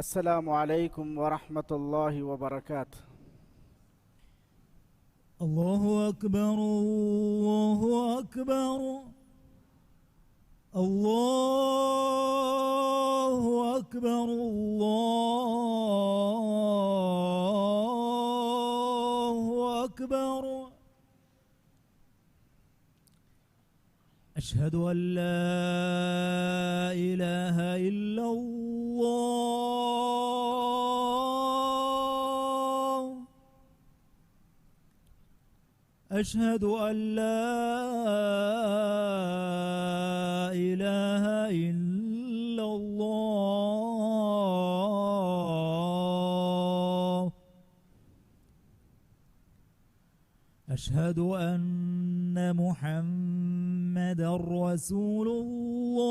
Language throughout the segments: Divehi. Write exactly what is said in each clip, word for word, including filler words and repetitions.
السلام عليكم ورحمة الله وبركاته. الله أكبر، الله أكبر، الله أكبر، الله أكبر. أشهد أن لا إله إلا الله. أشهد أن لا إله إلا الله. أشهد أن محمدا رسول الله.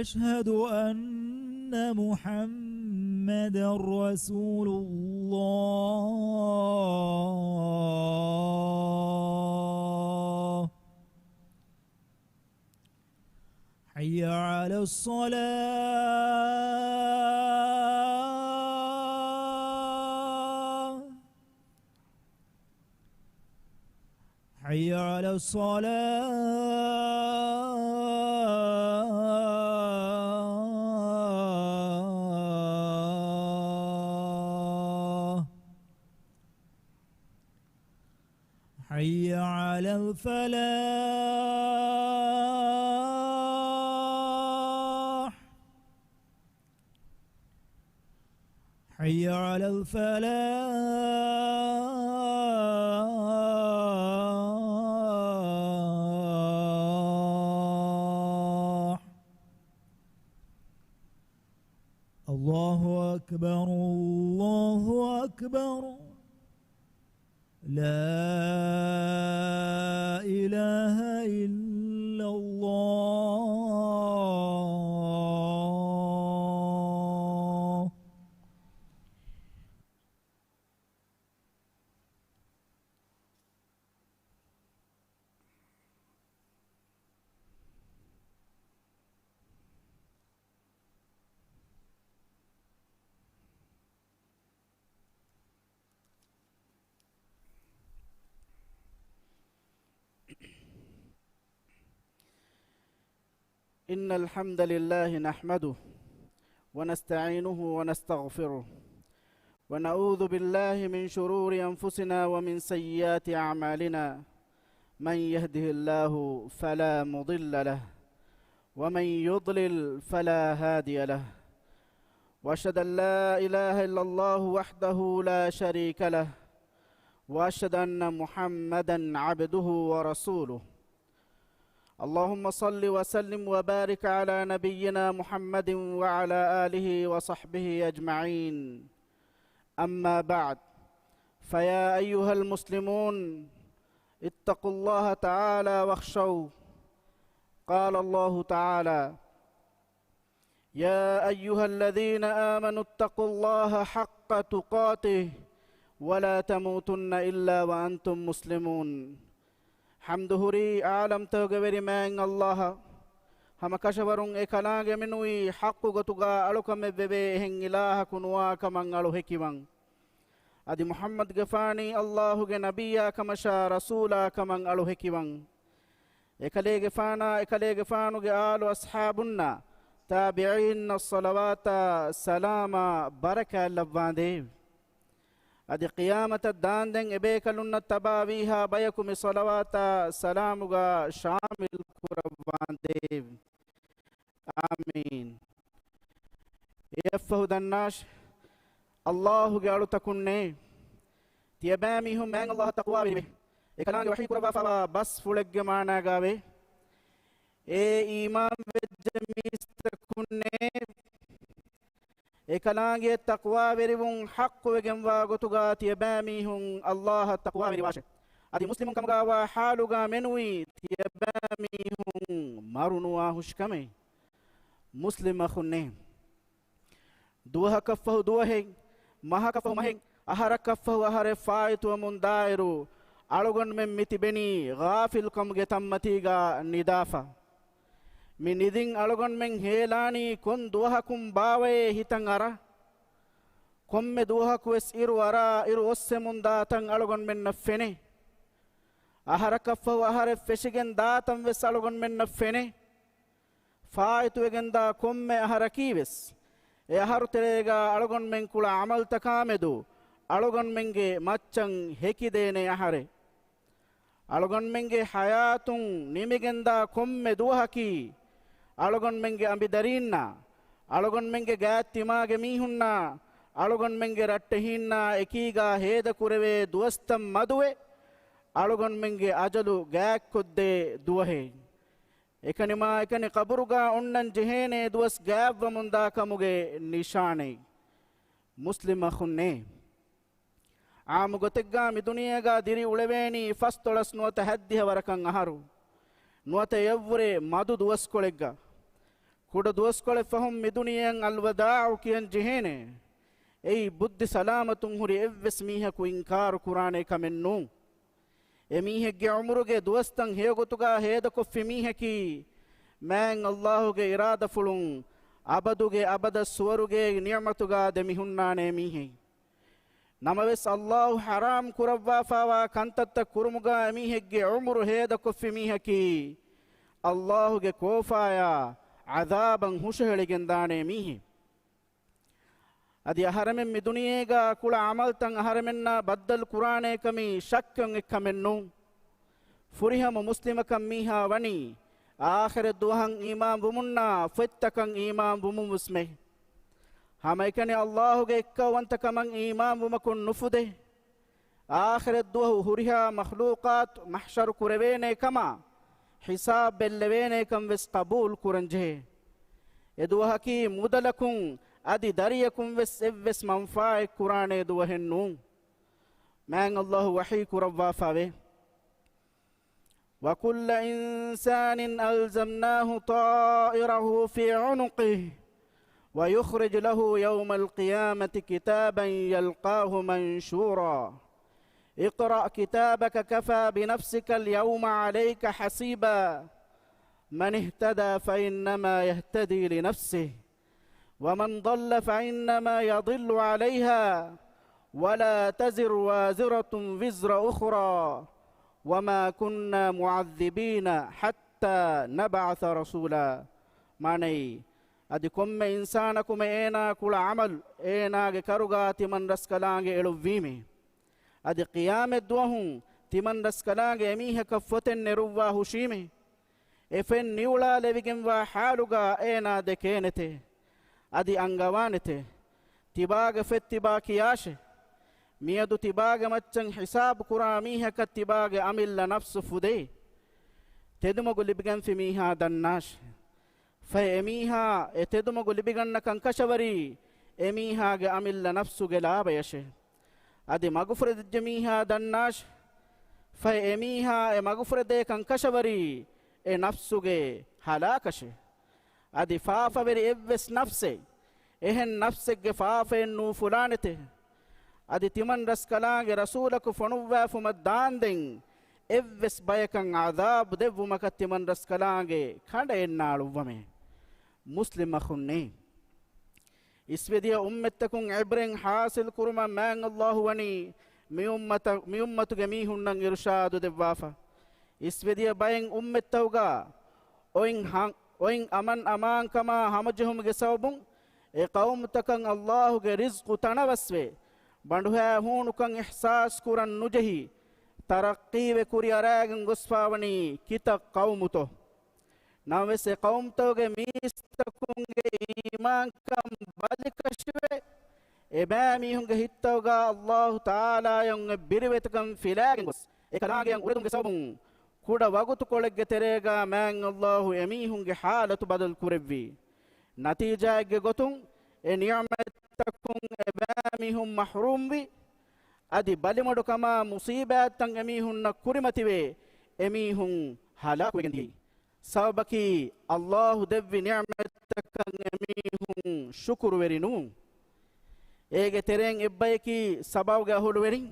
أشهد أن محمدا رسول الله. حي على الصلاة. حي على الصلاة. حي على الفلاح. حي على الفلاح. الله أكبر، الله أكبر. لا إله إلا الله. إن الحمد لله نحمده ونستعينه ونستغفره، ونعوذ بالله من شرور أنفسنا ومن سيئات أعمالنا. من يهده الله فلا مضل له، ومن يضلل فلا هادي له. وأشهد أن لا إله إلا الله وحده لا شريك له، وأشهد أن محمدا عبده ورسوله. اللهم صل وسلم وبارك على نبينا محمد وعلى آله وصحبه أجمعين. أما بعد، فيا أيها المسلمون، اتقوا الله تعالى واخشوه. قال الله تعالى: يا أيها الذين آمنوا اتقوا الله حق تقاته ولا تموتن إلا وأنتم مسلمون. ޙަމްދު ހުރީ ޢާލަމްތަކުގެ ވެރި މާތް ﷲ އަށް. ހަމަ ކަށަވަރުން އެ ކަލާނގެ މެނުވީ ޙައްޤު ގޮތުގަ އަޅުކަމެއް ވެވޭ އެހެން އިލާހަކު ނުވާ ކަމަށް އަޅު ހެކިވަން. އަދި މުޙައްމަދުގެފާނީ ﷲ ގެ ނަބިއްޔާ ކަމަށާ ރަސޫލާ ކަމަށް އަޅު ހެކިވަން. އެކަލޭގެފާނާ، އެކަލޭގެފާނުގެ އާލު އަޞްޙާބުންނާ، ތާބިޢީންނަށް ޞަލަވާތާ ސަލާމާ ބަރަކާތް ލައްވާނދޭވެ. އަދި ޤިޔާމަތަށް ދާންދެން އެބޭކަލުންނަށް ތަބާވީހާ ބަޔަކު މި ޞަލަވާތާ ސަލާމުގަ ޝާމިލް ކުރައްވާނދޭވެ. އާމީން. އެއަށްފަހު ދަންނާށި، ﷲ ގެ އަޅުތަކުންނޭ، ތިޔަބައިމީހުން މާތް ﷲ އަށް ތަޤްވާވެރިވެ. އެކަލާނގެ ވަޙީ ކުރައްވާފައިވާ ބަސްފުޅެއްގެ މާނާގައިވޭ. އޭ އީމާންވެއްޖެ މީސްތަކުންނޭ، އެކަލާނގެ ތަޤްވާވެރިވުން ޙައްޤުވެގެންވާ ގޮތުގަ ތިޔަބައިމީހުން ﷲ އަށް ތަޤްވާވެރިވާށެ. އަދި މުސްލިމުން ކަމުގައިވާ ޙާލުގަ މެނުވީ ތިޔަބައިމީހުން މަރު ނުވާ ހުށިކަމެއް. މުސްލިމް އަޚުންނޭ، ދުވަހަކަށްފަހު ދުވަހެއް، މަހަކަށްފަހު މަހެއް، އަހަރަކަށްފަހު އަހަރެއް ފާއިތުވަމުން ދާއިރު، އަޅުގަނޑުމެން މި ތިބެނީ ޣާފިލްކަމުގެ ތަންމަތީގަ ނިދާފަ. މި ނިދިން އަޅުގަނޑުމެން ހޭލާނީ ކޮން ދުވަހަކުން ބާވައޭ ހިތަށް އަރާ؟ ކޮންމެ ދުވަހަކުވެސް އިރު އަރާ އިރު އޮއްސެމުން ދާތަން އަޅުގަނޑުމެންނަށް ފެނޭ. އަހަރަކަށްފަހު އަހަރެއް ފެށިގެން ދާތަން ވެސް އަޅުގަނޑުމެންނަށް ފެނޭ. ފާއިތުވެގެންދާ ކޮންމެ އަހަރަކީވެސް، އެ އަހަރު ތެރޭގަ އަޅުގަނޑުމެން ކުޅަ ޢަމަލުތަކާމެދު އަޅުގަނޑުމެންގެ މައްޗަށް ހެކިދޭނެ އަހަރެއް. އަޅުގަނޑުމެންގެ ޙަޔާތުން ނިމިގެންދާ ކޮންމެ ދުވަހަކީ، އަޅުގަނޑުމެންގެ އަނބިދަރީންނާ، އަޅުގަނޑުމެންގެ ގާތްތިމާގެ މީހުންނާ، އަޅުގަނޑުމެންގެ ރައްޓެހީންނާ އެކީގާ ހޭދަކުރެވޭ ދުވަސްތައް މަދުވެ، އަޅުގަނޑުމެންގެ އަޖަލު ގާތްކޮށްދޭ ދުވަހެއް. އެކަނިމާ އެކަނި ޤަބުރުގާ އޮންނަން ޖެހޭނޭ ދުވަސް ގާތްވަމުންދާ ކަމުގެ ނިޝާނެއް. މުސްލިމް އަޚުންނޭ! ޢާއްމު ގޮތެއްގާ މި ދުނިޔޭގާ ދިރިއުޅެވޭނީ ފަސްދޮޅަސް ނުވަތަ ހަތްދިހަ ވަރަކަށް އަހަރު. ނުވަތަ އެއަށްވުރެ މަދު ދުވަސްކޮޅެއްގަ. ކުޑަ ދުވަސްކޮޅެއް ފަހުން މި ދުނިޔެއަށް އަލްވަދާޢު ކިޔަން ޖެހޭނެ. އެއީ ބުއްދި ސަލާމަތުން ހުރި އެއްވެސް މީހަކު އިންކާރު ކުރާނޭ ކަމެއް ނޫން. އެމީހެއްގެ ޢުމުރުގެ ދުވަސްތައް ހެޔޮގޮތުގާ ހޭދަކޮށްފި މީހަކީ، މާތް ﷲ ގެ އިރާދަފުޅުން އަބަދުގެ އަބަދަށް ސުވަރުގޭގެ ނިޢުމަތުގާ ދެމިހުންނާނޭ މީހެއް. ނަމަވެސް ﷲ ޙަރާމް ކުރައްވާފާވާ ކަންތައްތައް ކުރުމުގާ އެމީހެއްގެ ޢުމުރު ހޭދަކޮށްފި މީހަކީ، ﷲ ގެ ކޯފާޔާ ޢަޛާބަށް ހުށަހެޅިގެންދާނޭ މީހެއް. އަދި އަހަރެމެން މި ދުނިޔޭގާ ކުޅަ ޢަމަލްތައް އަހަރެމެންނާ ބައްދަލު ކުރާނޭކަމީ ޝައްކެއް އެއްކަމެއް ނޫން. ފުރިހަމަ މުސްލިމަކަށް މީހާ ވަނީ، އާޚިރަތް ދުވަހަށް އީމާން ވުމުންނާ ފޮތްތަކަށް އީމާން ވުމުން ވެސްމެ. ހަމައެކަނި ﷲ ގެ އެއްކައުވަންތަކަމަށް އީމާން ވުމަކުން ނުފުދޭ. އާޚިރަތް ދުވަހު ހުރިހާ މަޚްލޫޤާތު މަޙްޝަރު ކުރެވޭނޭ ކަމާ، ޙިސާބް ބެއްލެވޭނޭ ކަން ވެސް ޤަބޫލު ކުރަން ޖެހޭ. އެ ދުވަހަކީ މުދަލަކުން އަދި ދަރިޔަކުން ވެސް އެއްވެސް މަންފާއެއް ކުރާނޭ ދުވަހެއް ނޫން. މާތް ﷲ ވަޙީ ކުރައްވާފަވޭ. وكل إنسان ألزمناه طائره في عنقه ويخرج له يوم القيامة كتابا يلقاه منشورا. اقرأ كتابك كفى بنفسك اليوم عليك حسيبا. من اهتدى فإنما يهتدي لنفسه ومن ضل فإنما يضل عليها ولا تزر وازرة وزر أخرى وما كنا معذبين حتى نبعث رسولا. މާނައީ، އަދި ކޮންމެ އިންސާނަކުމެ އޭނާ ކުޅަ ޢަމަލު އޭނާގެ ކަރުގާ ތިމަން ރަސްކަލާނގެ އެޅުއްވީމޭ. އަދި ޤިޔާމަތް ދުވަހު ތިމަން ރަސްކަލާނގެ އެމީހަކަށް ފޮތެއް ނެރުއްވާ ހުށީމޭ. އެ ފޮތް ނިއުޅާލެވިގެންވާ ޙާލުގާ އޭނާ ދެކޭނެތޭ. އަދި އަންގަވާނެތޭ. ތިބާގެ ފޮތް ތިބާ ކިޔާށޭ. މިއަދު ތިބާގެ މައްޗަށް ޙިސާބު ކުރާ މީހަކަށް ތިބާގެ އަމިއްލަ ނަފްސު ފުދޭ. ތެދުމަގު ލިބިގެންފި މީހާ ދަންނާށޭ. ފަހެ އެމީހާ އެ ތެދުމަގު ލިބިގަންނަކަން ކަށަވަރީ އެމީހާގެ އަމިއްލަ ނަފްސުގެ ލާބަޔަށޭ. އަދި މަގުފުރެދިއްޖެ މީހާ ދަންނާށޭ. ފަހެ އެމީހާ އެ މަގުފުރެދޭކަން ކަށަވަރީ އެ ނަފްސުގެ ހަލާކަށޭ. އަދި ފާފަވެރި އެއްވެސް ނަފްސެއް އެހެން ނަފްސެއްގެ ފާފައެއް ނޫފުލާނެތޭ. އަދި ތިމަން ރަސްކަލާނގެ ރަސޫލަކު ފޮނުއްވާފުމަށް ދާންދެން އެއްވެސް ބަޔަކަށް ޢަޛާބު ދެއްވުމަކަށް ތިމަން ރަސްކަލާނގެ ކަނޑަ އެންނާޅުއްވަމޭ. މުސްލިމް އަޚުންނޭ! އިސްވެދިޔަ އުއްމަތްތަކުން ޢިބްރަތް ޙާޞިލް ކުރުމަށް މާތް ﷲ ވަނީ މި އުއްމަތަ-، މި އުއްމަތުގެ މީހުންނަށް އިރުޝާދު ދެއްވާފަ. އިސްވެދިޔަ ބައެއް އުއްމަތްތަކުގަ އޮތް ހަ-، އޮތް އަމަން އަމާންކަމާ ހަމަޖެހުމުގެ ސަބަބުން އެ ޤައުމުތަކަށް ﷲ ގެ ރިޒްޤު ތަނަވަސްވެ، ބަނޑުހައި ހޫނުކަން އިޙްސާސް ކުރަން ނުޖެހި، ތަރައްޤީވެ ކުރިއަރާގެން ގޮސްފާވަނީ ކިތައް ޤައުމުތޯ؟ ނަމަވެސް އެ ޤައުމުތަކުގެ މީސްތަކުންގެ އީމާންކަން ބަލިކަށިވެ، އެބައިމީހުންގެ ހިތްތަކުގަ ﷲ ތަޢާލާޔަށް އޮތް ބިރުވެތިކަން ފިލާގެންގޮސް، އެކަލާނގެއަށް އުރެދުމުގެ ސަބަބުން ކުޑަ ވަގުތުކޮޅެއްގެ ތެރޭގަ މާތް ﷲ އެމީހުންގެ ޙާލަތު ބަދަލު ކުރެއްވީ. ނަތީޖާއެއްގެ ގޮތުން އެ ނިޢުމަތްތަކުން އެބައިމީހުން މަޙްރޫމްވި، އަދި ބަލިމަޑުކަމާ މުޞީބާތްތައް އެމީހުންނަށް ކުރިމަތިވެ، އެމީހުން ހަލާކުވެގެންދިޔައީ. ސަބަބަކީ ﷲ ދެއްވި ނިޢުމަތްތަކަށް އެމީހުން ޝުކުރުވެރި ނޫން. އޭގެ ތެރެއިން އެއްބަޔަކީ ސަބާގެ އަހުލުވެރިން.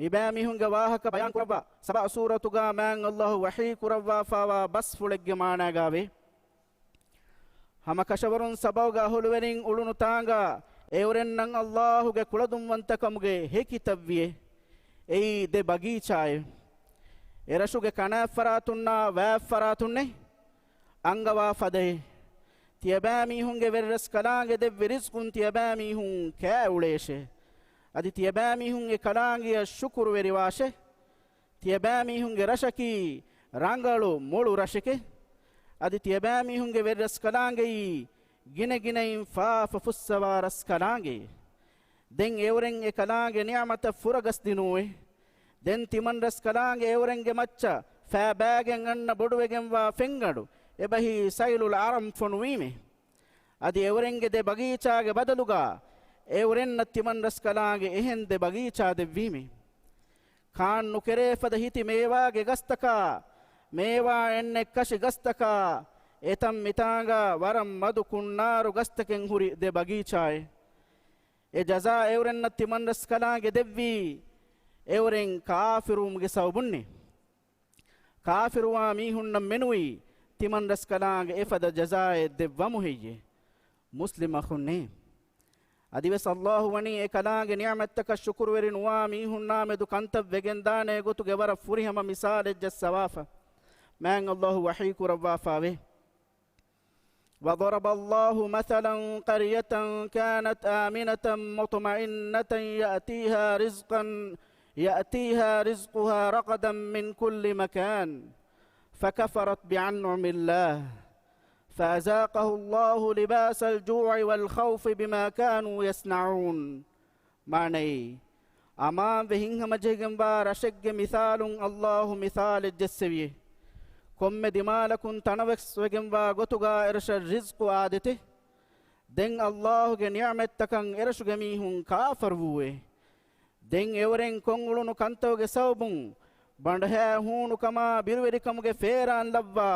މިބައިމީހުންގެ ވާހަކަ ބަޔާން ކުރައްވާ ސަބާ ސޫރަތުގާ މާތް ﷲ ވަޙީ ކުރައްވާފާވާ ބަސްފުޅެއްގެ މާނާގާވޭ. ހަމަ ކަށަވަރުން ސަބާގެ އަހުލުވެރިން އުޅުނު ތާނގާ އެއުރެންނަށް ﷲ ގެ ކުޅަދުންވަންތަކަމުގެ ހެކިތައްވިއޭ. އެއީ ދެ ބަގީޗާއެއް. އެރަށުގެ ކަނާތްފަރާތުންނާ ވާތްފަރާތުންނޭ. އަންގަވާ ފަދައޭ. ތިޔަބައިމީހުންގެ ވެރިރަސްކަލާނގެ ދެއްވި ރިޒްޤުން ތިޔަބައިމީހުން ކާއުޅޭށޭ. އަދި ތިޔަބައިމީހުން އެ ކަލާނގެއަށް ޝުކުރުވެރިވާށޭ. ތިޔަބައިމީހުންގެ ރަށަކީ ރަނގަޅު މޮޅު ރަށެކޭ. އަދި ތިޔަބައިމީހުންގެ ވެރިރަސްކަލާނގެއީ ގިނަގިނައިން ފާފަ ފުއްސަވާ ރަސްކަލާނގެއޭ. ދެން އެއުރެން އެ ކަލާނގެ ނިޢުމަތަށް ފުރަގަސްދިނުވޭ. ދެން ތިމަން ރަސްކަލާނގެ އެއުރެންގެ މައްޗަށް ފައިބައިގެން އަންނަ ބޮޑުވެގެންވާ ފެންގަނޑު އެބަހީ ސައިލުލް އަރަމް ފޮނުވީމޭ. އަދި އެއުރެންގެ ދެ ބަގީޗާގެ ބަދަލުގާ އެއުރެންނަށް ތިމަން ރަސްކަލާނގެ އެހެން ދެ ބަގީޗާ ދެއްވީމޭ. ކާން ނުކެރޭ ފަދަ ހިތި މޭވާގެ ގަސްތަކާ، މޭވާ އެންނެއްކަށި ގަސްތަކާ، އެތަން މިތާނގާ ވަރަށް މަދު ކުންނާރު ގަސްތަކެއް ހުރި ދެ ބަގީޗާއެއް. އެ ޖަޒާ އެއުރެންނަށް ތިމަން ރަސްކަލާނގެ ދެއްވީ އެއުރެން ކާފިރުވުމުގެ ސަބަބުންނޭ. ކާފިރުވާ މީހުންނަށް މެނުވީ ތިމަން ރަސްކަލާނގެ އެފަދަ ޖަޒާއެއް ދެއްވަމު ހެއްޔޭ؟ މުސްލިމް އަޚުންނޭ. އަދިވެސް ﷲ ވަނީ އެ ކަލާނގެ ނިޢުމަތްތަކަށް ޝުކުރުވެރި ނުވާ މީހުންނާ މެދު ކަންތައް ވެގެންދާނޭ ގޮތުގެ ވަރަށް ފުރިހަމަ މިސާލެއް ޖައްސަވާފަ. މާތް ﷲ ވަޙީ ކުރައްވާފާވޭ. وضرب الله مثلا قرية كانت آمنة مطمئنة يأتيها رزقا، يأتيها رزقها رغدا من كل مكان، فكفرت بأنعم الله، فأذاقه الله لباس الجوع والخوف بما كانوا يصنعون. މާނައީ، އަމާންވެ ހިތްހަމަޖެހިގެންވާ ރަށެއްގެ މިސާލުން ﷲ މިސާލެއް ޖެއްސެވިއޭ. ކޮންމެ ދިމާލަކުން ތަނަވަސްވެގެންވާ ގޮތުގާ އެރަށަށް ރިޒްޤު އާދެތެ. ދެން ﷲ ގެ ނިޢުމަތްތަކަށް އެރަށުގެ މީހުން ކާފަރުވޫއޭ. ދެން އެއުރެން ކޮށްއުޅުނު ކަންތަކުގެ ސަބަބުން ބަނޑަހައި ހޫނުކަމާ ބިރުވެރިކަމުގެ ފޭރާން ލައްވާ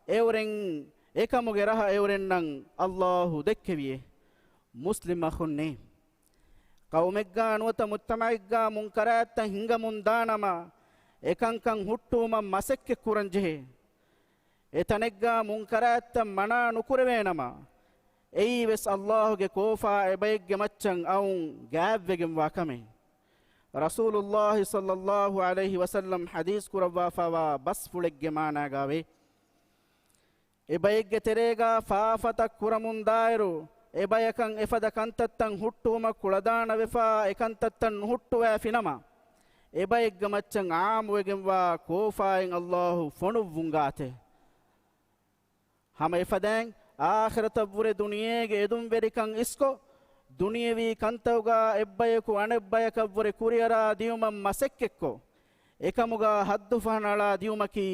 އެއުރެން އެކަމުގެ ރަހަ އެއުރެންނަށް ﷲ ދެއްކެވިއޭ. މުސްލިމް އަޚުންނޭ. ޤައުމެއްގާ ނުވަތަ މުޖްތަމަޢެއްގާ މުންކަރާތްތައް ހިނގަމުން ދާނަމަ، އެކަންކަން ހުއްޓުވުމަށް މަސައްކަތް ކުރަން ޖެހޭ. އެތަނެއްގާ މުންކަރާތްތައް މަނާ ނުކުރެވޭނަމަ، އެއީވެސް ﷲ ގެ ކޯފާ އެބައެއްގެ މައްޗަށް އައުން ގާތްވެގެންވާ ކަމެއް. ރަސޫލުﷲ ޞައްލަﷲ ޢަލައިހި ވަސައްލަމް ޙަދީޘް ކުރައްވާފާވާ ބަސްފުޅެއްގެ މާނާގާވޭ. އެބައެއްގެ ތެރޭގާ ފާފަތައް ކުރަމުންދާއިރު، އެބަޔަކަށް އެފަދަ ކަންތައްތައް ހުއްޓުވުމަށް ކުޅަދާނަވެފާ، އެކަންތައްތައް ނުހުއްޓުވައިފިނަމަ، އެބައެއްގެ މައްޗަށް ޢާއްމުވެގެންވާ ކޯފާއިން ﷲ ފޮނުއްވުން ގާތެ. ހަމަ އެފަދައިން، އާޚިރަތަށްވުރެ ދުނިޔޭގެ އެދުންވެރިކަން އިސްކޮށް، ދުނިޔެވީ ކަންތަކުގާ އެއްބަޔަކު އަނެއްބަޔަކަށްވުރެ ކުރިއަރާ ދިޔުމަށް މަސައްކަތްކޮށް، އެކަމުގާ ހައްދުފަހަނައަޅާ ދިޔުމަކީ،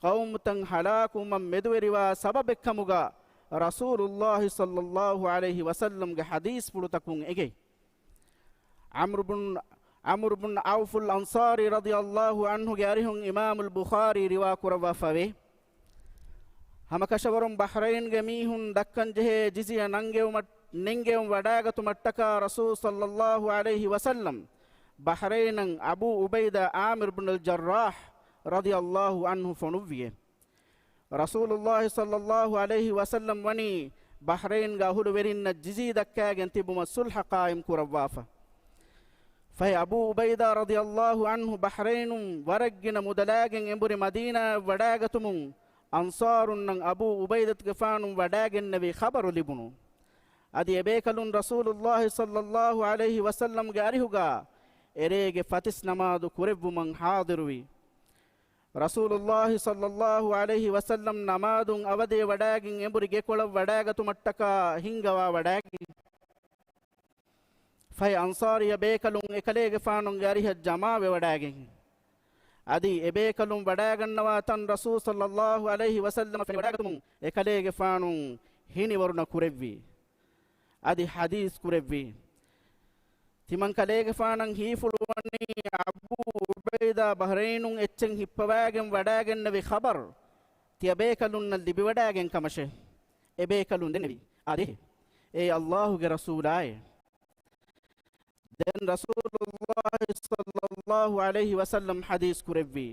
ޤައުމުތައް ހަލާކުވުމަށް މެދުވެރިވާ ސަބަބެއްކަމުގާ، ރަސޫލުﷲ ޞައްލަﷲ ޢަލައިހި ވަސައްލަމްގެ ޙަދީޘްފުޅުތަކުން އެނގޭ. ޢަމްރު ބުން، ޢަމްރު ބުން ޢައުފުލް އަންޞާރީ ރަޟިޔަﷲ ޢަންހުގެ އަރިހުން އިމާމުލް ބުޚާރީ ރިވާ ކުރައްވާފަވޭ. ހަމަކަށަވަރުން ބަޙްރައިންގެ މީހުން ދައްކަންޖެހޭ ޖިޒިޔަ ނަންގެވުމަށް، ނެންގެވުން ވަޑާގަތުމަށްޓަކާ ރަސޫލު ޞައްލަﷲ ޢަލައިހި ވަސައްލަމް ބަޙްރައިނަށް އަބޫ ޢުބައިދާ ޢާމިރު ބުނުލް ޖައްރާޙް ރަޟިޔަﷲ ޢަންހު ފޮނުއްވިއޭ. ރަސޫލުﷲ ޞައްލަﷲ ޢަލައިހި ވަސައްލަމް ވަނީ ބަޙްރައިންގެ އަހުލުވެރިންނަށް ޖިޒިޔަ ދައްކާގެން ތިބުމަށް ޞުލްޙަ ޤާއިމް ކުރައްވާފަ. ފަހެ އަބޫ ޢުބައިދާ ރަޟިޔަﷲ ޢަންހު ބަޙްރައިނުން ވަރަށްގިނަ މުދަލާގެން އެނބުރި މަދީނާއަށް ވަޑާގަތުމުން އަންޞާރުންނަށް އަބޫ ޢުބައިދަތުގެފާނުން ވަޑާގެންނެވި ޚަބަރު ލިބުނު. އަދި އެބޭކަލުން ރަސޫލުﷲ ޞައްލަﷲ ޢަލައިހި ވަސައްލަމްގެ އަރިހުގާ އެރޭގެ ފަތިސް ނަމާދު ކުރެއްވުމަށް ޙާޟިރުވި. ރަސޫލުﷲ ޞައްލަﷲ ޢަލައިހި ވަސައްލަމް ނަމާދުން އަވަދިވެވަޑާގެން އެނބުރި ގެކޮޅަށް ވަޑާގަތުމަށްޓަކާ ހިންގަވާވަޑާގެން. ފަހެ އަންޞާރިއްޔަ ބޭކަލުން އެކަލޭގެފާނުގެ އަރިހަށް ޖަމާވެވަޑާގެން. އަދި އެބޭކަލުން ވަޑާގަންނަވާ ތަން ރަސޫލު ޞައްލަﷲ ޢަލައިހި ވަސައްލަމަށް ފެނިވަޑާގަތުމުން އެކަލޭގެފާނު ހިނިވަރުނަ ކުރެއްވި. އަދި ޙަދީޘް ކުރެއްވި. ތިމަން ކަލޭގެފާނަށް ހީފުޅުވަނީ އަބޫ ޢުބައިދާ ބަޙްރައިނުން އެއްޗެއް ހިއްޕަވާގެން ވަޑާގެންނެވި ޚަބަރު ތިޔަބޭކަލުންނަށް ލިބިވަޑާގެން ކަމަށެ. އެބޭކަލުން ދެންނެވި. އާދޭ، އޭ ﷲ ގެ ރަސޫލާއޭ. ދެން ރަސޫލުﷲ ޞައްލަﷲ ޞައްލައްލާހު ޢަލައިހި ވަސައްލަމް ޙަދީޘް ކުރެއްވީ،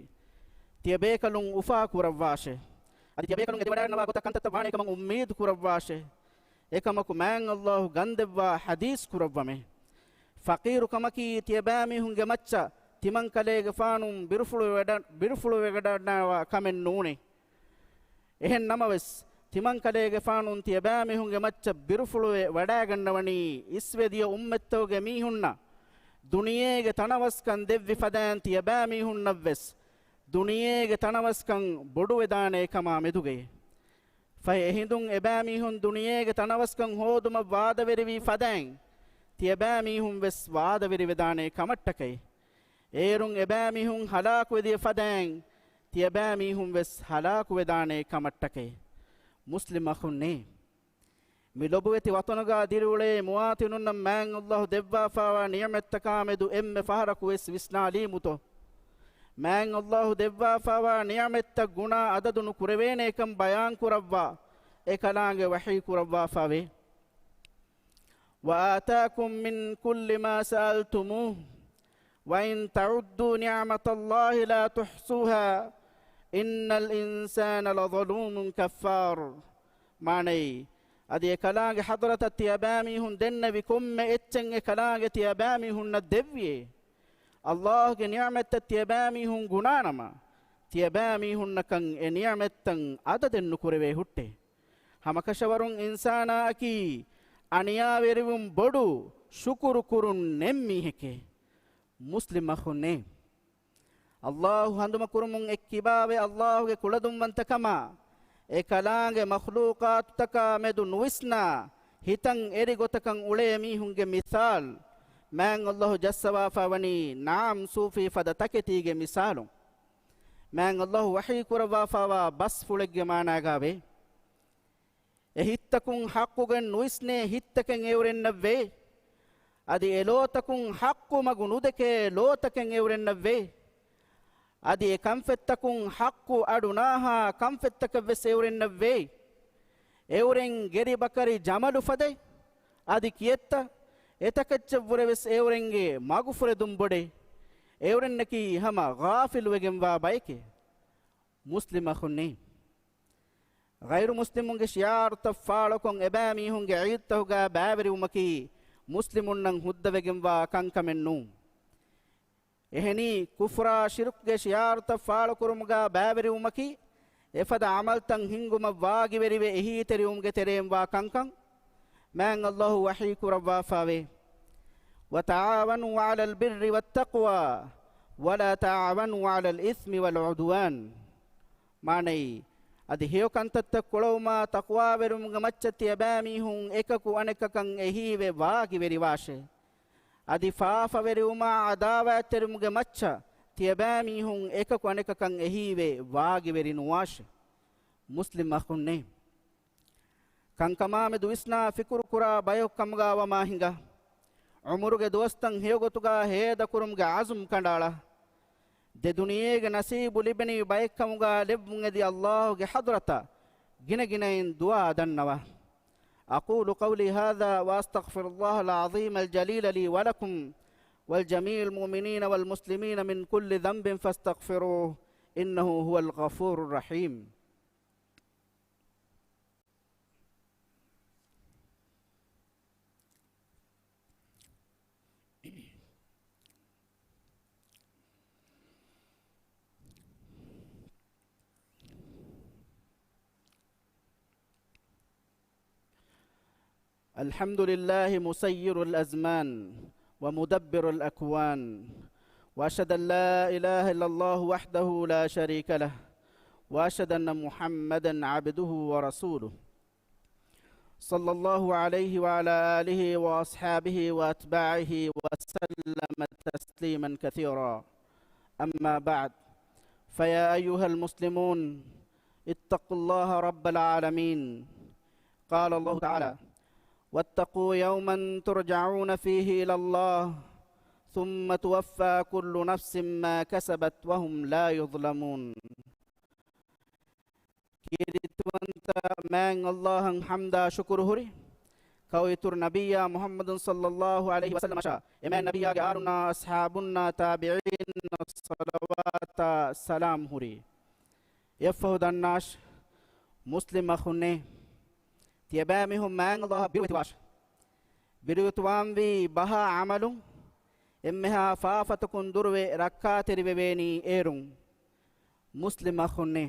ތިޔަބޭކަލުން އުފާ ކުރައްވާށޭ. އަދި ތިޔަބޭކަލުން އެދިވަޑައިގަންނަވާ ގޮތަށް ކަންތައްތައް ވާނޭ ކަމަށް އުއްމީދު ކުރައްވާށޭ. އެކަމަކު މާތް ﷲ ގަންދެއްވާ ޙަދީޘް ކުރައްވަމޭ. ފަޤީރު ކަމަކީ ތިޔަބައިމީހުންގެ މައްޗަށް ތިމަންކަލޭގެފާނުން ބިރުފުޅުވެވަޑަ-، ބިރުފުޅުވެވަޑައިގަންނަވާ ކަމެއް ނޫނޭ. އެހެން ނަމަވެސް، ތިމަންކަލޭގެފާނުން ތިޔަބައިމީހުންގެ މައްޗަށް ބިރުފުޅުވެ ވަޑައިގަންނަވަނީ، އިސްވެ ދިޔަ އުއްމަތްތަކުގެ މީހުންނަށް ދުނިޔޭގެ ތަނަވަސްކަން ދެއްވި ފަދައިން ތިޔަބައިމީހުންނަށްވެސް ދުނިޔޭގެ ތަނަވަސްކަން ބޮޑުވެދާނޭ ކަމާ މެދުގައި. ފަހެ އެހިނދުން އެބައިމީހުން ދުނިޔޭގެ ތަނަވަސްކަން ހޯދުމަށް ވާދަވެރިވީ ފަދައިން، ތިޔަބައިމީހުން ވެސް ވާދަވެރިވެދާނޭ ކަމަށްޓަކައި. އޭރުން އެބައިމީހުން ހަލާކުވެދިޔަ ފަދައިން، ތިޔަބައިމީހުން ވެސް ހަލާކުވެދާނޭ ކަމަށްޓަކައި. މުސްލިމް އަޚުންނޭ! މި ލޮބުވެތި ވަޠަނުގާ ދިރިއުޅޭ މުވާތިނުންނަށް މާތް ﷲ ދެއްވާފާވާ ނިޢުމަތްތަކާމެދު އެންމެ ފަހަރަކު ވެސް ވިސްނާލީމުތޯ؟ މާތް ﷲ ދެއްވާފާވާ ނިޢުމަތްތައް ގުނާ އަދަދު ނުކުރެވޭނޭކަން ބަޔާންކުރައްވާ އެކަލާނގެ ވަޙީ ކުރައްވާފާވޭ. وآتاكم من كل ما سألتموه وإن تعدوا نعمة الله لا تحصوها إن الإنسان لظلوم كفار. މާނައީ، އަދި އެކަލާނގެ ޙަޟްރަތަށް ތިޔަބައިމީހުން ދެންނެވި ކޮންމެ އެއްޗެއް އެކަލާނގެ ތިޔަބައިމީހުންނަށް ދެއްވިއޭ. ﷲގެ ނިޢުމަތްތައް ތިޔަބައިމީހުން ގުނާނަމަ، ތިޔަބައިމީހުންނަކަށް އެ ނިޢުމަތްތައް އަދަދެއް ނުކުރެވޭ ހުއްޓޭ. ހަމަކަށަވަރުން އިންސާނާއަކީ އަނިޔާވެރިވުން ބޮޑު، ޝުކުރު ކުރުން ނެތް މީހެކޭ. މުސްލިމް އަޚުންނޭ! ﷲ ހަނދުމަކުރުމުން އެއްކިބާވެ، ﷲގެ ކުޅަދުންވަންތަކަމާ، އެކަލާނގެ މަޚްލޫޤާތުތަކާ މެދު ނުވިސްނާ، ހިތަށް އެރި ގޮތަކަށް އުޅޭ މީހުންގެ މިސާލް، މާތް ﷲ ޖައްސަވާފަ ވަނީ ނަޢަމް ސޫފީ ފަދަ ތަކެތީގެ މިސާލުން. މާތް ﷲ ވަޙީ ކުރައްވާފާވާ ބަސްފުޅެއްގެ މާނާގާވޭ. އެ ހިތްތަކުން ޙައްޤުގެން ނުވިސްނޭ ހިތްތަކެއް އެއުރެންނަށްވޭ. އަދި އެ ލޯތަކުން ޙައްޤު މަގު ނުދެކޭ ލޯތަކެއް އެއުރެންނަށްވޭ. އަދި އެ ކަންފަތްތަކުން ޙައްޤު އަޑު ނާހާ ކަންފަތްތަކެއް ވެސް އެއުރެންނަށްވޭ. އެއުރެން ގެރި ބަކަރި ޖަމަލު ފަދައި، އަދި ކިއެއްތަ؟ އެތަކެއްޗެއްވުރެ ވެސް އެއުރެންގެ މަގުފުރެދުން ބޮޑެއް. އެއުރެންނަކީ ހަމަ ޣާފިލުވެގެންވާ ބައެކޭ. މުސްލިމް އަޚުންނޭ! ޣައިރު މުސްލިމުންގެ ޝިޢާރުތައް ފާޅުކޮށް، އެބައިމީހުންގެ ޢީދުތަކުގާ ބައިވެރިވުމަކީ މުސްލިމުންނަށް ހުއްދަވެގެންވާ ކަންކަމެއް ނޫން. އެހެނީ، ކުފްރާ ޝިރުކްގެ ޝިޢާރުތައް ފާޅުކުރުމުގާ ބައިވެރިވުމަކީ، އެފަދަ ޢަމަލްތައް ހިންގުމަށް ވާގިވެރިވެ އެހީތެރިވުމުގެ ތެރެއިން ވާ ކަންކަން. މާތް ﷲ ވަޙީ ކުރައްވާފާވޭ، وتعاونوا على البر والتقوى ولا تعاونوا على الإثم والعدوان. މާނައީ، އަދި ހެޔޮ ކަންތައްތައް ކުޅަވުމާ ތަޤްވާވެރިވުމުގެ މައްޗަށް ތިޔަބައިމީހުން އެކަކު އަނެކަކަށް އެހީވެ ވާގިވެރިވާށޭ. އަދި ފާފަވެރިވުމާ ޢަދާވާތްތެރިވުމުގެ މައްޗަށް ތިޔަބައިމީހުން އެކަކު އަނެކަކަށް އެހީވެ ވާގިވެރި ނުވާށޭ. މުސްލިމް އަޚުންނޭ! ކަންކަމާމެދު ވިސްނާ ފިކުރުކުރާ ބަޔަކު ކަމުގާ ވަމާ ހިނގާ، ޢުމުރުގެ ދުވަސްތައް ހެޔޮގޮތުގާ ހޭދަކުރުމުގެ ޢަޒުމް ކަނޑައަޅާ، ދެ ދުނިޔޭގެ ނަސީބު ލިބެނިވި ބައެއްކަމުގާ ލެއްވުން އެދި ﷲގެ ޙަޟްރަތަށް ގިނަގިނައިން ދުޢާ ދަންނަވާ. أقول قولي هذا وأستغفر الله العظيم الجليل لي ولكم ولجميع المؤمنين والمسلمين من كل ذنب فاستغفروه إنه هو الغفور الرحيم. الحمد لله مسير الأزمان ومدبر الأكوان، وأشهد أن لا إله إلا الله وحده لا شريك له، وأشهد أن محمدا عبده ورسوله، صلى الله عليه وعلى آله وأصحابه وأتباعه وسلم تسليما كثيرا. أما بعد، فيا أيها المسلمون، اتقوا الله رب العالمين. قال الله تعالى: واتقوا يوما ترجعون فيه إلى الله ثم توفى كل نفس ما كسبت وهم لا يظلمون. ކީރިތިވަންތަ މާތް ﷲ އަށް ޙަމްދާ ޝުކުރު ހުރި، ކައު އިތުރު ނަބިއްޔާ މުޙައްމަދު ޞައްލައްލާހު ޢަލައިހި ވަސައްލަމަށާ އެމާތް ނަބިއްޔާގެ އާރުންނާ އަޞްޙާބުންނާ ތާބިޢީންނަށް ޞަލަވާތާ ސަލާމް ހުރީ. އެއަށްފަހު ދަންނާށި، މުސްލިމް އަޚުންނޭ، ތިޔަބައިމީހުން މާތް ﷲ އަށް ބިރުވެތިވާށި. ބިރުވެތިވާންވީ ބަހާ ޢަމަލުން، އެންމެހާ ފާފަތަކުން ދުރުވެ ރައްކާތެރިވެވޭނީ އޭރުން. މުސްލިމް އަޚުންނޭ،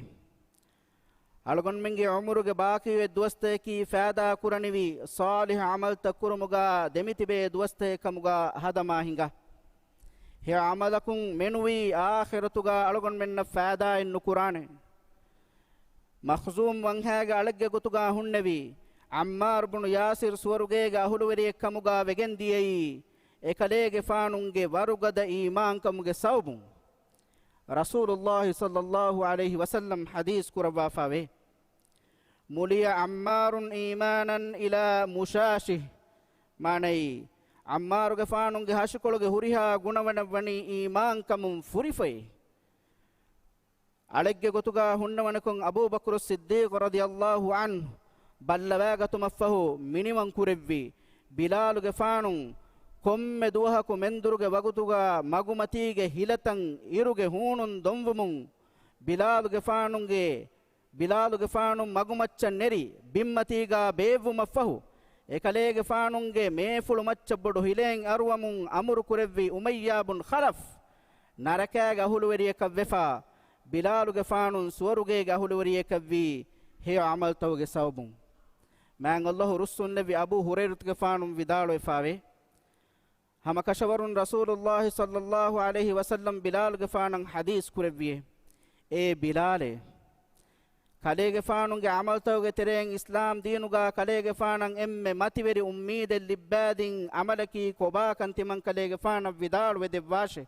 އަޅުގަނޑުމެންގެ ޢުމުރުގެ ބާކީވެ ދުވަސްތަކަކީ ފައިދާ ކުރަނިވި ޞާލިޙު ޢަމަލްތައް ކުރުމުގާ ދެމިތިބޭ ދުވަސްތަކެއް ކަމުގާ ހަދަމާ ހިނގާ. ހެޔޮ ޢަމަލަކުން މެނުވީ އާޚިރަތުގާ އަޅުގަނޑުމެންނަށް ފައިދާއެއް ނުކުރާނެ. މަޚްޒޫމް ވަންހައިގެ އަޅެއްގެ ގޮތުގާ ހުންނެވި ޢައްމާރު ބުނު ޔާސިރު ސުވަރުގޭގެ އަހުލުވެރިއެއް ކަމުގާ ވެގެން ދިޔައީ، އެކަލޭގެފާނުގެ ވަރުގަދަ އީމާންކަމުގެ ސަބަބުން. ރަސޫލުﷲ ޞައްލައްލާހު ޢަލައިހި ވަސައްލަމް ޙަދީޘް ކުރައްވާފައިވޭ، مُلِئَ عَمَّارٌ إِيمَانًا إِلَى مُشَاشِهِ. މާނައީ، ޢައްމާރުގެފާނުގެ ހަށިކޮޅުގެ ހުރިހާ ގުނަވަނަށް ވަނީ އީމާންކަމުން ފުރިފައި. އަޅެއްގެ ގޮތުގާ ހުންނަވަނިކޮށް އަބޫބަކުރު ޞިއްދީޤު ރަޟިޔަﷲ ޢަންހު ބައްލަވާގަތުމަށްފަހު މިނިވަން ކުރެއްވި، ބިލާލުގެފާނު ކޮންމެ ދުވަހަކު މެންދުރުގެ ވަގުތުގާ މަގުމަތީގެ ހިލަތައް އިރުގެ ހޫނުން ދޮންވުމުން، ބިލާލުގެފާނުގެ، ބިލާލުގެފާނު މަގުމައްޗަށް ނެރި ބިންމަތީގާ ބޭއްވުމަށްފަހު، އެކަލޭގެފާނުގެ މޭފުޅު މައްޗަށް ބޮޑު ހިލައެއް އަރުވަމުން އަމުރު ކުރެއްވި އުމައްޔާ ބުން ޚަލަފް، ނަރަކާގެ އަހުލުވެރިޔަކަށް ވެފަ، ބިލާލުގެފާނު ސުވަރުގޭގެ އަހުލުވެރިޔަކަށްވީ ހެޔޮ ޢަމަލްތަކުގެ ސަބަބުން. މާތް ﷲ ރުއްސުންލެއްވި އަބޫ ހުރައިރަތުގެފާނު ވިދާޅުވެފައިވޭ، ހަމަ ކަށަވަރުން ރަސޫލުﷲ ޞައްލައްލާހު ޢަލައިހި ވަސައްލަމް ބިލާލުގެފާނަށް ޙަދީޘް ކުރެއްވިއޭ، އޭ ބިލާލޭ! ކަލޭގެފާނުގެ ޢަމަލްތަކުގެ ތެރެއިން އިސްލާމް ދީނުގާ ކަލޭގެފާނަށް އެންމެ މަތިވެރި އުއްމީދެއް ލިއްބައިދިން ޢަމަލަކީ ކޮބާކަން ތިމަންކަލޭގެފާނަށް ވިދާޅުވެދެއްވާށޭ.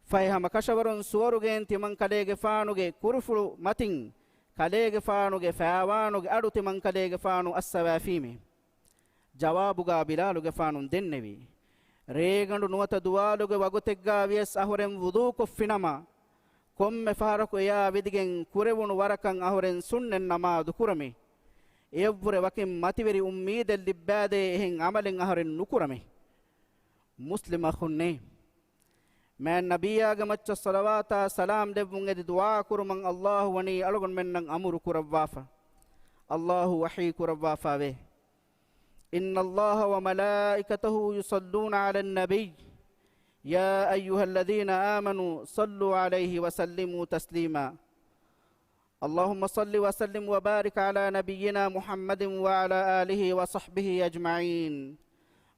ފަހެ ހަމަ ކަށަވަރުން ސުވަރުގޭން ތިމަންކަލޭގެފާނުގެ ކުރުފުޅު މަތިން ކަލޭގެފާނުގެ ފައިވާނުގެ އަޑު ތިމަންކަލޭގެފާނު އައްސަވާފީމޭ. ޖަވާބުގާ ބިލާލުގެފާނު ދެންނެވި، ރޭގަނޑު ނުވަތަ ދުވާލުގެ ވަގުތެއްގާ ވިޔަސް އަހުރެން ވުޟޫކޮށްފިނަމަ، ކޮންމެ ފަހަރަކު އެޔާ ވިދިގެން ކުރެވުނު ވަރަކަށް އަހުރެން ސުންނަތް ނަމާދު ކުރަމޭ. އެއަށްވުރެ ވަކިން މަތިވެރި އުއްމީދެއް ލިއްބައިދޭ އެހެން ޢަމަލެއް އަހުރެން ނުކުރަމޭ. މުސްލިމް އަޚުންނޭ! މާތް ނަބިއްޔާގެ މައްޗަށް ޞަލަވާތާ ސަލާމް ދެއްވުން އެދި ދުޢާ ކުރުމަށް ﷲ ވަނީ އަޅުގަނޑުމެންނަށް އަމުރު ކުރައްވާފަ. ﷲ ވަޙީ ކުރައްވާފައިވޭ، إِنَّ اللَّهَ وَمَلَائِكَتَهُ يُصَلُّونَ عَلَى النَّبِيِّ يَا أَيُّهَا الَّذِينَ آمَنُوا صَلُّوا عَلَيْهِ وَسَلِّمُوا تَسْلِيمًا. اللهم صل وسلم وبارك على نبينا محمد وعلى آله وصحبه أجمعين.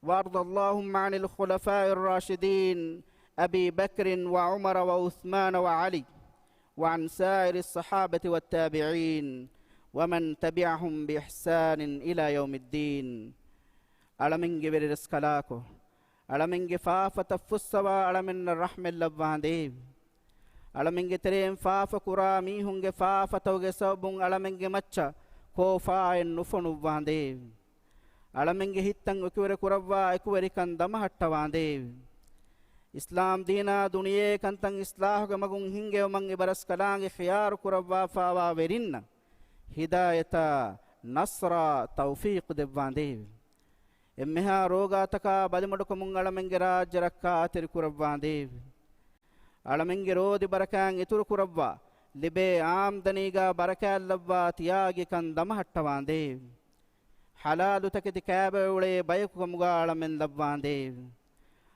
وارض اللهم عن الخلفاء الراشدين أبي بكر وعمر وعثمان وعلي، وعن سائر الصحابة والتابعين، ومن تبعهم بإحسان إلى يوم الدين. އަޅަމެންގެ ވެރިރަސްކަލާކޮ، އަޅަމެންގެ ފާފަތައް ފުއްސަވާ އަޅަމެންނަށް ރަޙްމަތް ލައްވާނދޭވެ. އަޅަމެންގެ ތެރެއިން ފާފަ ކުރާ މީހުންގެ ފާފަތަކުގެ ސަބަބުން އަޅަމެންގެ މައްޗަށް ކޯފާއެއް ނުފޮނުއްވާނދޭވެ. އަޅަމެންގެ ހިތްތައް އެކުވެރި ކުރައްވާ އެކުވެރިކަން ދަމަހައްޓަވާނދޭވެ. އިސްލާމް ދީނާ ދުނިޔެ ކަންތައް އިސްލާހުގެ މަގުން ހިންގެވުމަށް އިބަރަސްކަލާނގެ ޚިޔާރު ކުރައްވާފާވާ ވެރިންނަށް ހިދާޔަތާ ނަޞްރާ ތައުފީޤު ދެއްވާނދޭވެ. އެންމެހާ ރޯގާތަކާ ބަލިމަޑުކަމުން އަޅަމެންގެ ރާއްޖެ ރައްކާތެރި ކުރައްވާނދޭވެ. އަޅަމެންގެ ރޯދި ބަރަކާތް އިތުރު ކުރައްވާ، ލިބޭ އާމްދަނީގާ ބަރަކާތް ލައްވާ ތިޔާގިކަން ދަމަހައްޓަވާނދޭވެ. ޙަލާލު ތަކެތި ކައިބަވެ އުޅޭ ބަޔަކު ކަމުގާ އަޅަމެން ލައްވާނދޭވެ.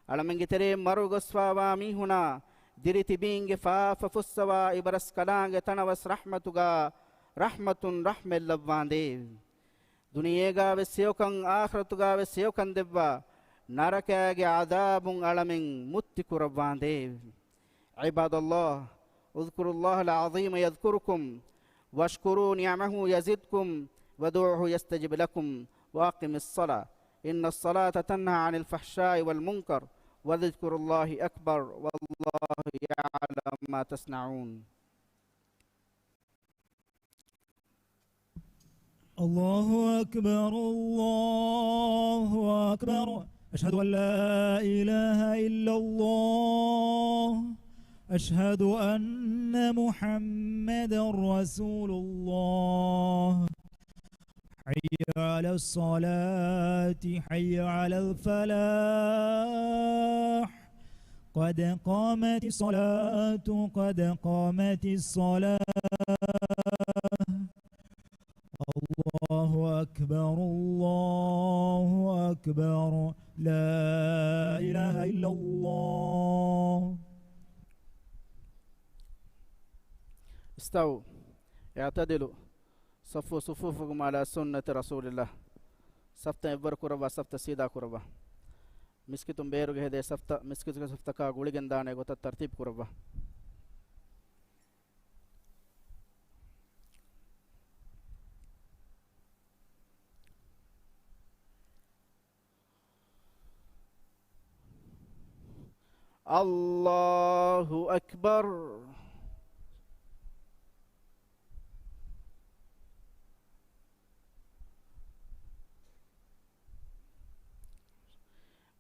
އަޅަމެންގެ ތެރެއިން މަރުގޮސްފާވާ މީހުނާ ދިރި ތިބީންގެ ފާފަ ފުއްސަވާ އިބަރަސްކަލާނގެ ތަނަވަސް ރަޙްމަތުގާ ރަޙްމަތުން ރަޙްމަތް ލައްވާނދޭވެ. ދުނިޔޭގާވެސް ހެޔޮކަން އާޚިރަތުގާވެސް ހެޔޮކަން ދެއްވާ، ނަރަކާގެ ޢަޛާބުން އަޅަމެން މުއްތި ކުރައްވާނދޭވެ. عباد الله، اذكروا الله العظيم يذكركم، واشكروا نعمه يزدكم، وادعوه يستجب لكم، وأقم الصلاة، إن الصلاة تنهى عن الفحشاء والمنكر، ولذكر الله أكبر، والله يعلم ما تصنعون. الله أكبر، الله أكبر. أشهد أن لا إله إلا الله. أشهد أن محمدا رسول الله. حي على الصلاة، حي على الفلاح، قد قامت الصلاة، قد قامت الصلاة. الله أكبر، الله أكبر، لا إله إلا الله. استووا، اعتدلوا، صفوا صفوفكم على سنة رسول الله. ސަފްތައް އެއްވަރު ކުރައްވާ، ސަފްތައް ސީދާ ކުރައްވާ. މިސްކިތުން ބޭރުގެ ހެދޭ ސަފްތައް މިސްކިތުގެ ސަފްތަކާ ގުޅިގެން ދާނެ ގޮތަށް ތަރްތީބު ކުރައްވާ. الله أكبر.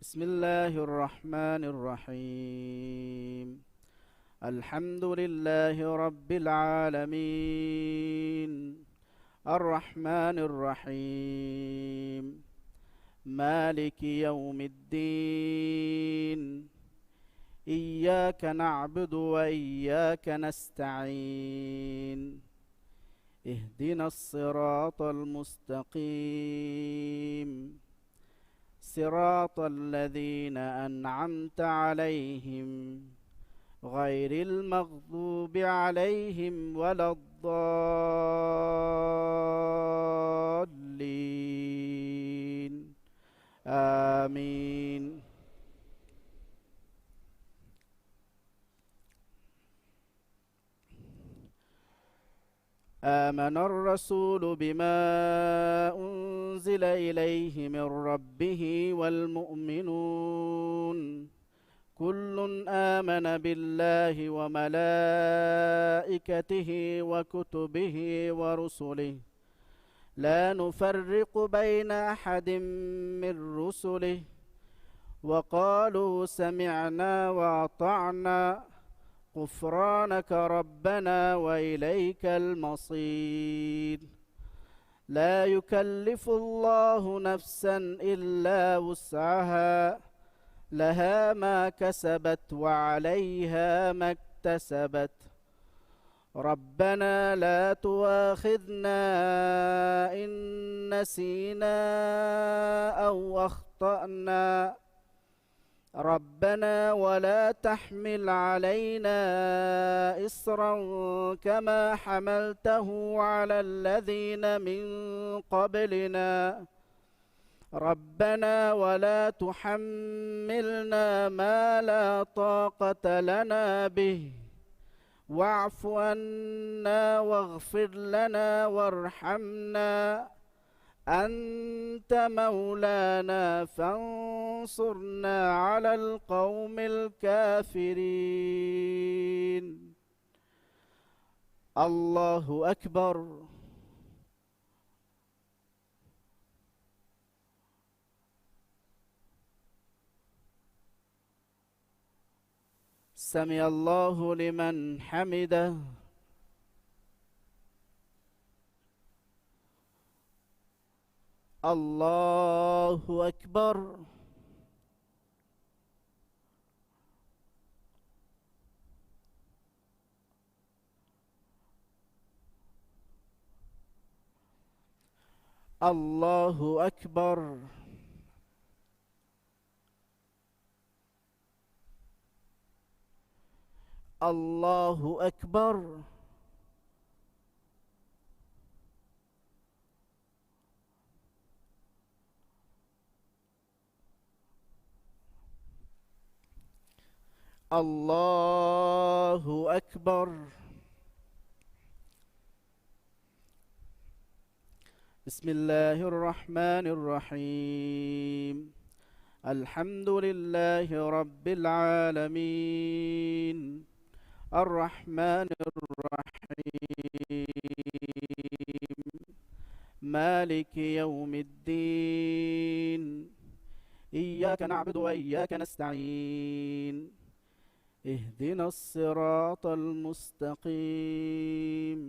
بسم الله الرحمن الرحيم. الحمد لله رب العالمين. الرحمن الرحيم. مالك يوم الدين. إياك نعبد وإياك نستعين. اهدنا الصراط المستقيم. صراط الذين أنعمت عليهم غير المغضوب عليهم ولا الضالين. آمين. آمن الرسول بما أنزل إليه من ربه والمؤمنون، كل آمن بالله وملائكته وكتبه ورسله، لا نفرق بين أحد من رسله، وقالوا سمعنا وأطعنا، غفرانك ربنا وإليك المصير. لا يكلف الله نفسا إلا وسعها، لها ما كسبت وعليها ما اكتسبت. ربنا لا تؤاخذنا إن نسينا أو أخطأنا. ربنا ولا تحمل علينا إصرا كما حملته على الذين من قبلنا. ربنا ولا تحملنا ما لا طاقة لنا به، واعف عنا واغفر لنا وارحمنا، أنت مولانا فانصرنا على القوم الكافرين. الله أكبر. سمع الله لمن حمده. الله أكبر. الله أكبر. الله أكبر. الله أكبر. بسم الله الرحمن الرحيم. الحمد لله رب العالمين. الرحمن الرحيم. مالك يوم الدين. إياك نعبد وإياك نستعين. اهدنا الصراط المستقيم.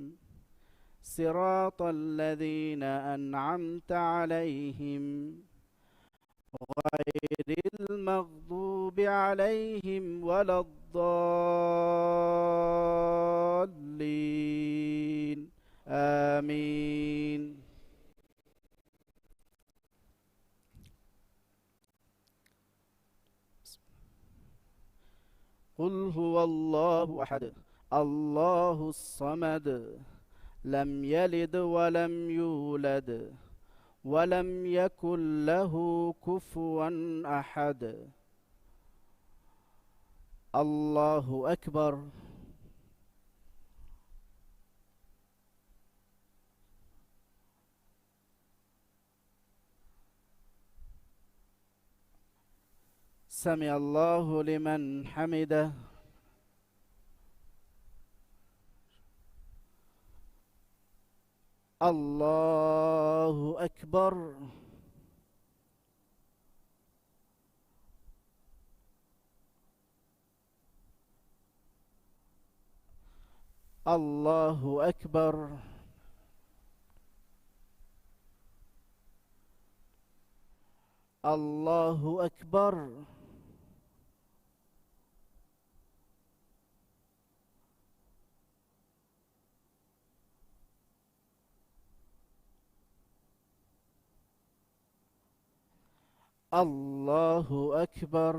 صراط الذين أنعمت عليهم غير المغضوب عليهم ولا الضالين. آمين. قل هو الله أحد، الله الصمد، لم يلد ولم يولد، ولم يكن له كفوا أحد. الله أكبر. سمع الله لمن حمده. الله أكبر. الله أكبر. الله أكبر. الله أكبر.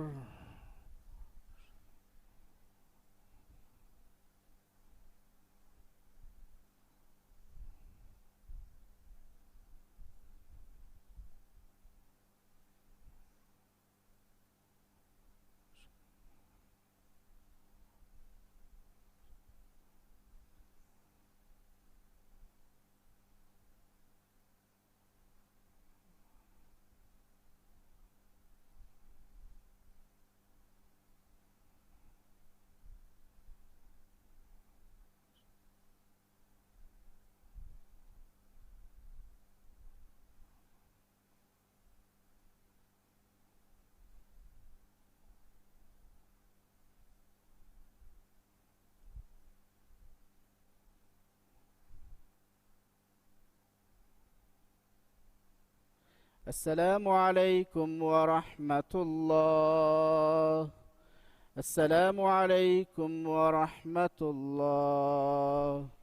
السلام عليكم ورحمة الله. السلام عليكم ورحمة الله.